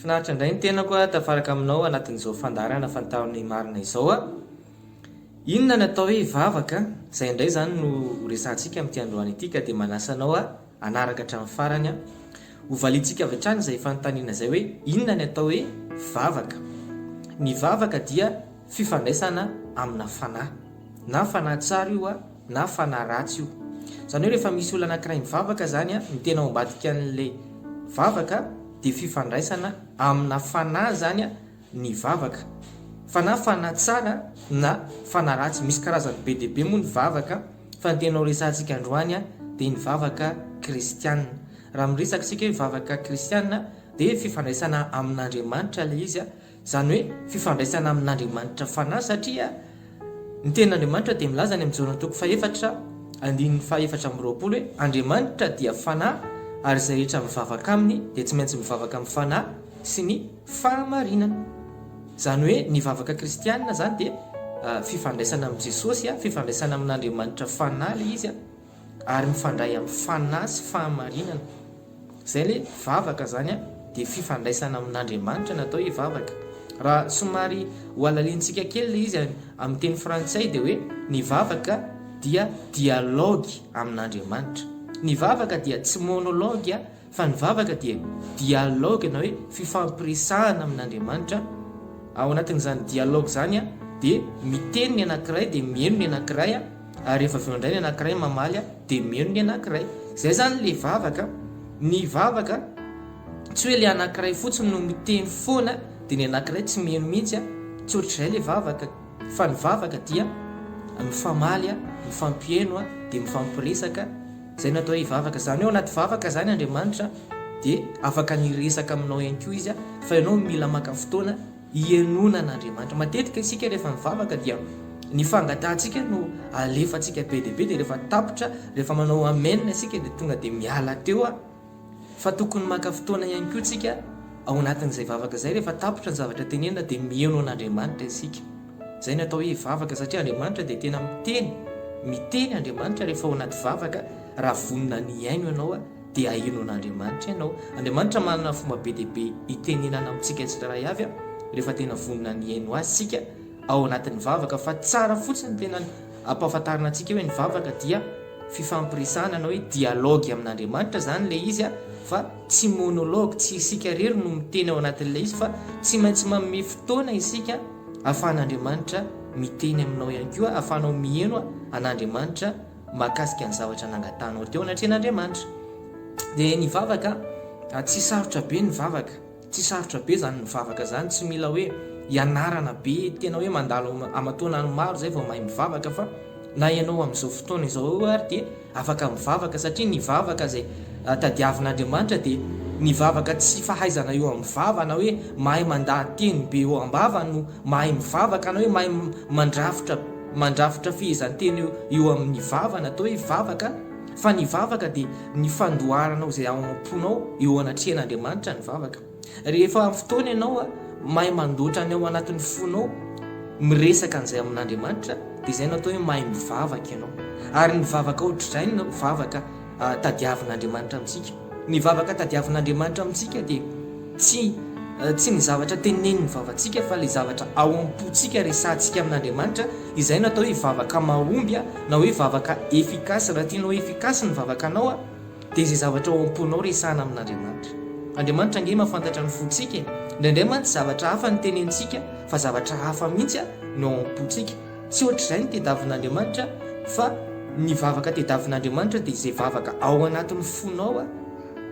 Finaritra indray ny tenako tafaraka aminao anatin'izao fandaharana Fantaro ny Marina izao. Inona ny atao hoe vavaka? Izay indray izany no horesahantsika amin'ity androany ity ka dia manasa anao hanaraka hatramin'ny farany. Hovaliantsika avy hatrany izay fanontaniana izay hoe inona ny atao hoe vavaka? Ny vavaka dia fifandraisana amina fanahy. Na fanahy tsara io na fanahy ratsy io. Izany hoe rehefa misy olona anankiray mivavaka izany, ny tena ao ambadika an'ilay vavaka dia fifandraisana amina fanahy izany ny vavaka. Fa na fanahy tsara na fanahy ratsy. Misy karazany be dia be moa ny vavaka fa ny tena ho resahantsika androany dia ny vavaka kristiana. Raha miresaka isika hoe vavaka kristiana dia fifandraisana amin'Andriamanitra ilay izy, izany hoe fifandraisana amin'Andriamanitra fanahy satria ny tenin'Andriamanitra dia milaza any amin'ny Jaona toko fahefatra andininy faha-24 hoe Andriamanitra dia fanahy ary izay rehetra mivavaka aminy dia tsy maintsy mivavaka amin'ny fanahy sy ny fahamarinana. Izany hoe ny vavaka kristianina izany dia fifandraisana amin'i Jesosy, fifandraisana amin'Andriamanitra Fanahy ilay izy ary mifandray amin'ny fanahy sy fahamarinana. Izay ilay vavaka izany dia fifandraisana amin'Andriamanitra no atao hoe vavaka. Raha somary ho halalinintsika kely ilay izy amin'ny teny frantsay dia hoe ny vavaka dia dialogue amin'Andriamanitra. Ny vavaka dia tsy monologue Fa ny vavaka dia dialogue na hoe fifampiresahana amin'Andriamanitra. Ao anatin'izany dialogue izany dia miteny ny anankiray dia miheno ny anankiray ary rehefa avy eo indray ny anankiray mamaly dia miheno ny anankiray. Izay izany ilay vavaka. Ny vavaka tsy hoe ilay anankiray fotsiny no miteny foana dia ny anankiray tsy miheno mihitsy. Tsy ohatr'izay ilay vavaka fa ny vavaka dia mifamaly, mifampiheno dia mifampiresaka. Izay no atao hoe hivavaka. Izany hoe ao anaty vavaka izany Andriamanitra dia afaka ny hiresaka aminao ihany koa Izy fa ianao mila maka fotoana hihainoana an'Andriamanitra. Matetika isika rehefa mivavaka dia ny fangatahantsika no alefantsika be dia be dia rehefa tapitra, rehefa manao amen isika dia tonga dia miala teo. Fa tokony maka fotoana ihany koa tsika ao anatin'izay vavaka izay, rehefa tapitra ny zavatra tenenina dia miheno an'Andriamanitra isika. Izay no atao hoe vavaka satria Andriamanitra dia tena miteny, miteny Andriamanitra rehefa ao anaty vavaka, raha vonona ny hihaino ianao dia haheno an'Andriamanitra ianao. Andriamanitra manana fomba be dia be hitenenana amintsika tsirairay avy rehefa tena vonona ny hihaino Azy isika ao anatin'ny vavaka fa tsara fotsiny tena ampahafantarina antsika hoe ny vavaka dia fifampiresahana na hoe dialogue amin'Andriamanitra izany ilay izy fa tsy monologue, tsy isika irery no miteny ao anatin'ilay izy fa tsy maintsy manome fotoana isika ahafahan'Andriamanitra miteny aminao ihany koa, ahafahanao miheno an'Andriamanitra mahakasika ny zavatra nangatahanao teo anatrehan'Andriamanitra. Dia ny vavaka, tsy sarotra be ny vavaka. Tsy sarotra be zany mivavaka zany, tsy mila hoe ianarana be, tena hoe mandalo aman-taonany maro zay vao mahay mivavaka fa na ianao amin'izao fotoana izao eo ary dia afaka mivavaka satria ny vavaka izay tadiavin'Andriamanitra dia ny vavaka tsy fahaizana eo amin'ny vava na hoe mahay mandaha-teny be eo am-bava no mahay mivavaka na hoe mahay mandrafitra mandrafitra fehezanteny eo amin'ny vava no atao hoe vavaka. Fa ny vavaka dia ny fandoaranao izay ao am-ponao eo anatrehan'Andriamanitra ny vavaka. Rehefa amin'ny fotoana ianao mahay mandoatra ny ao anatin'ny fonao miresaka an'izay amin'Andriamanitra dia izay no atao hoe mahay mivavaka ianao. Ary ny vavaka ohatr'izay no vavaka tadiavin'Andriamanitra amintsika. Ny vavaka tadiavin'Andriamanitra amintsika dia tsy tsy ny zavatra tenenin'ny vavantsika fa ilay zavatra ao am-pontsika resahantsika amin'Andriamanitra, izay no atao hoe vavaka mahomby na hoe vavaka efficace. Raha tianao efficace ny vavakanao dia izay zavatra ao am-ponao resahana amin'Andriamanitra. Andriamanitra ange mahafantatra ny fontsika e! Indraindray mantsy zavatra hafa no tenenintsika fa zavatra hafa mihitsy no ao am-pontsika. Tsy ohatr'izay ny tediavin'Andriamanitra fa ny vavaka tediavin'Andriamanitra dia izay vavaka ao anatin'ny fonao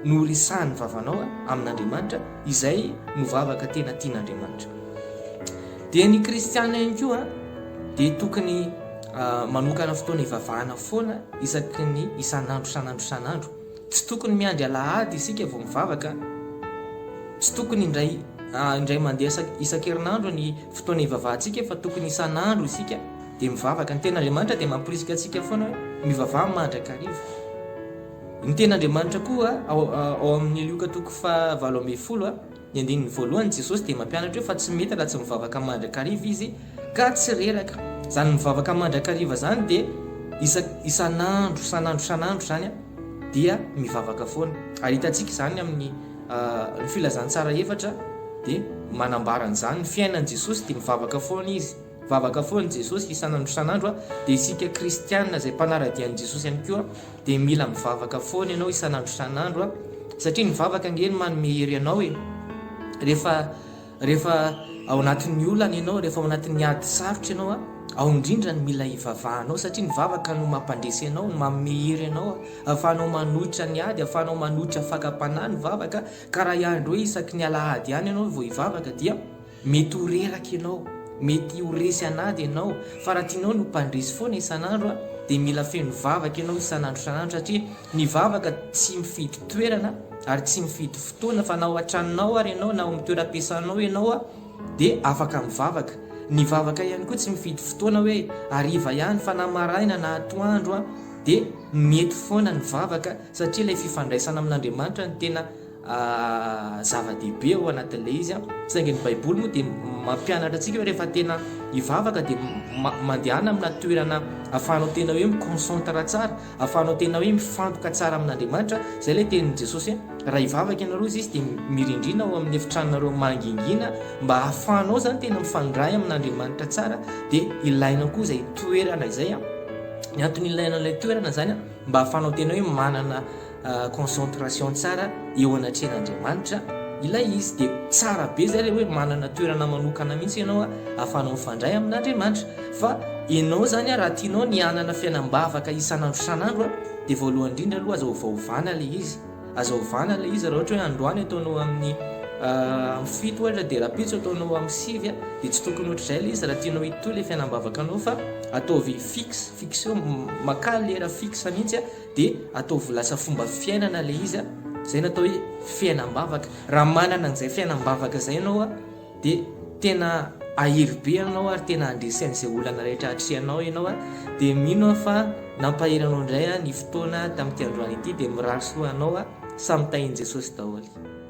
no resahan'ny vavanao amin'Andriamanitra, izay no vavaka tena tian'Andriamanitra. Dia ny kristiana ihany koa dia tokony manokana fotoana hivavahana foana isaky ny isan'andro isan'andro isan'andro. Tsy tokony miandry alahady isika vao mivavaka. Tsy tokony indray indray mandeha isan-kerinandro ny fotoana hivavahantsika fa tokony isan'andro isika dia mivavaka. Ny tenin'Andriamanitra dia mamporisika antsika foana hoe mivavaha mandrakariva. Ny tenin'Andriamanitra koa ao amin'ny Lioka toko faha 18 ny andininy voalohany Jesosy dia mampianatra hoe fa tsy mety raha tsy mivavaka mandrakariva izy ka tsy reraka. Izany mivavaka mandrakariva izany dia isa isan'andro isan'andro isan'andro izany dia mivavaka foana. Ary hitantsika izany amin'ny ny filazantsara efatra. Dia manambara an'izany ny fiainan'i Jesosy dia mivavaka foana izy. Mivavaka foana Jesosy isan'andro isan'andro dia isika kristiana izay mpanara-dia an'i Jesosy ihany koa dia mila mivavaka foana ianao isan'andro isan'andro satria ny vavaka ange no manome hery anao e. Rehefa rehefa ao anatin'ny olana ianao, rehefa ao anatin'ny ady sarotra ianao, ao indrindra no mila hivavahanao satria ny vavaka no mampandresy anao, no manome hery anao, ahafahanao manohitra ny ady, ahafahanao manohitra fakam-panahy ny vavaka. Ka raha hiandry hoe isaky ny alahady ihany ianao vao hivavaka dia mety ho reraka ianao, mety ho resy an'ady ianao, fa raha tianao ny ho mpandresy foana isan'andro dia mila feno vavaka ianao isan'andro isan'andro satria ny vavaka tsy mifidy toerana ary tsy mifidy fotoana fa na ao an-tranonao ary ianao na ao amin'ny toeram-piasanao ianao dia afaka mivavaka. Ny vavaka ihany koa tsy mifidy fotoana hoe hariva ihany fa na maraina na atoandro dia mety foana ny vavaka satria ilay fifandraisana amin'Andriamanitra no tena zava-dehibe ao anatin'ilay izy. Saingy ny Baiboly moa dia mampianatra antsika hoe rehefa tena hivavaka dia mandehana amina toerana ahafahanao tena hoe mi-concentre tsara, ahafahanao tena hoe mifantoka tsara amin'Andriamanitra. Izay ilay tenin'i Jesosy hoe raha hivavaka ianareo izy dia mirindrina ao amin'ny efitranonareo mangingina mba ahafahanao izany tena mifandray amin'Andriamanitra tsara dia ilaina koa izay toerana izay. Ny antony ilaina ilay toerana izany mba ahafahanao tena hoe manana concentration tsara eo anatrehan'Andriamanitra ilay izy dia tsara be zay ilay hoe manana toerana manokana mihitsy ianao ahafahanao mifandray amin'Andriamanitra fa ianao zany raha tianao ny hanana fiainam-bavaka isan'andro isan'andro dia voalohany indrindra aloha aza ovaovana ilay izy aza ovana ilay izy raha ohatra hoe androany ataonao amin'ny amin'ny fito ohatra dia rahampitso ataonao amin'ny sivy dia tsy tokony ohatr'izay ilay izy raha tianao hitohy ilay fiainam-bavakanao fa ataovy fixe fixeo makà lera fixe mihitsy dia ataovy lasa fomba fiainana ilay izy a, izay no atao hoe fiainam-bavaka. Raha manana an'izay fiainam-bavaka izay ianao a, dia tena hahery be ianao ary tena handresy an'izay olana rehetra atrehanao ianao a, dia mino aho fa nampahery anao indray ny fotoana tamin'ity androany ity, dia mirary soa anao a, samy tahin'i Jesosy daholo.